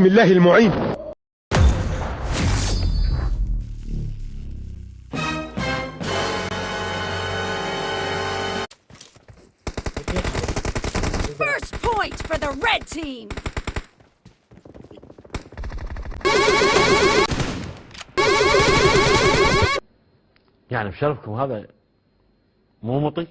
بسم الله المعين. First point for the red team. يعني بشرفكم هذا مو مطي.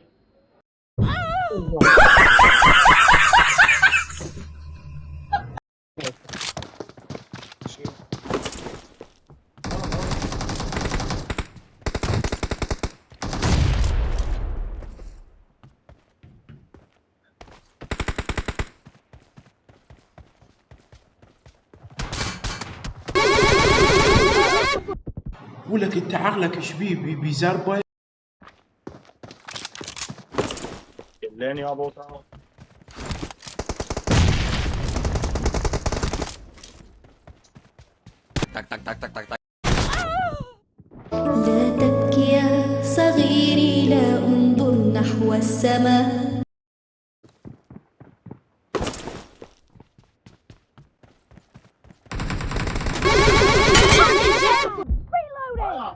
ولك انت عقلك شبيه بيزربه لين يا ابو طارق. تك تك تك تك تك تك. لا تبكي يا صغيري، لا انظر نحو السماء.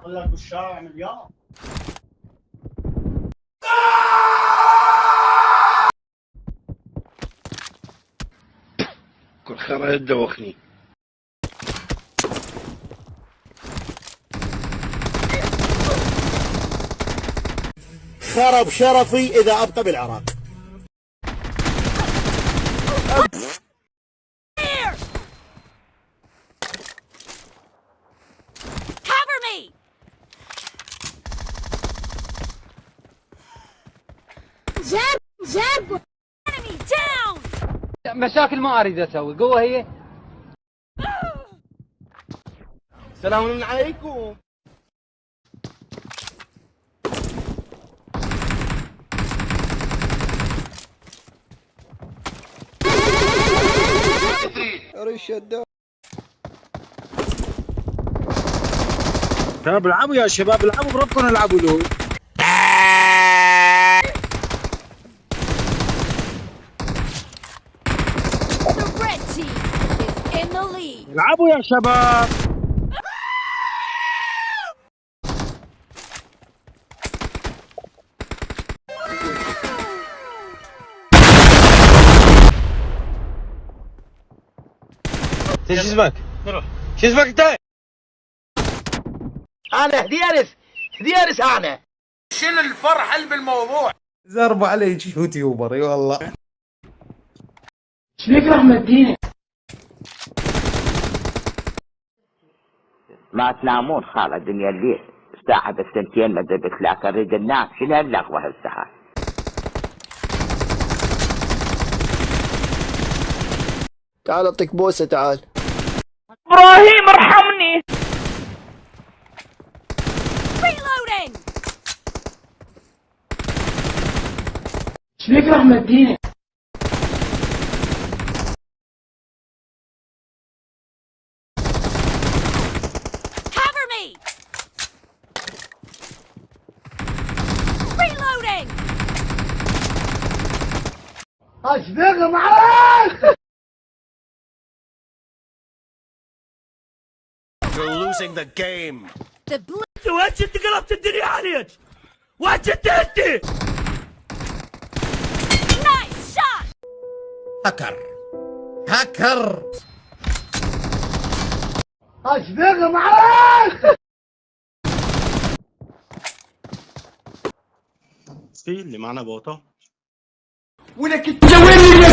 لك بالشارع مليار. كل خير يدوخني. خرب شرفي إذا أبقى بالعراق. Cover me. جاب enemy down. مشاكل ما اريد اسوي قوه هي. السلام عليكم. شباب العبوا يا شباب، العبوا بربكم، العبوا له. The red team is in the lead. العبوا يا شباب. شو اسمك؟ شو اسمك انت؟ انا ديارس انا. شنو الفرح اللي بالموضوع؟ زربوا عليك يوتيوبر اي والله. ايش بيك احمد ديني؟ ما تنامون خال الدنيا الليل ساعة بالسنتين ما ذبت لك اريد الناس. شنو هاللغوة هالساعة؟ تعال اعطيك بوسه تعال. ابراهيم ارحمني. Reloading. ايش بيك احمد ديني؟ Cover me. Reloading. ايش بيك معاك؟ You're losing the game. The blue. وش انت قلبت الدنيا عليك؟ وش انت؟ Nice shot. هكر هكر. ايش بيك معاك؟ في اللي معنا بوطه. ولك انت وين اللي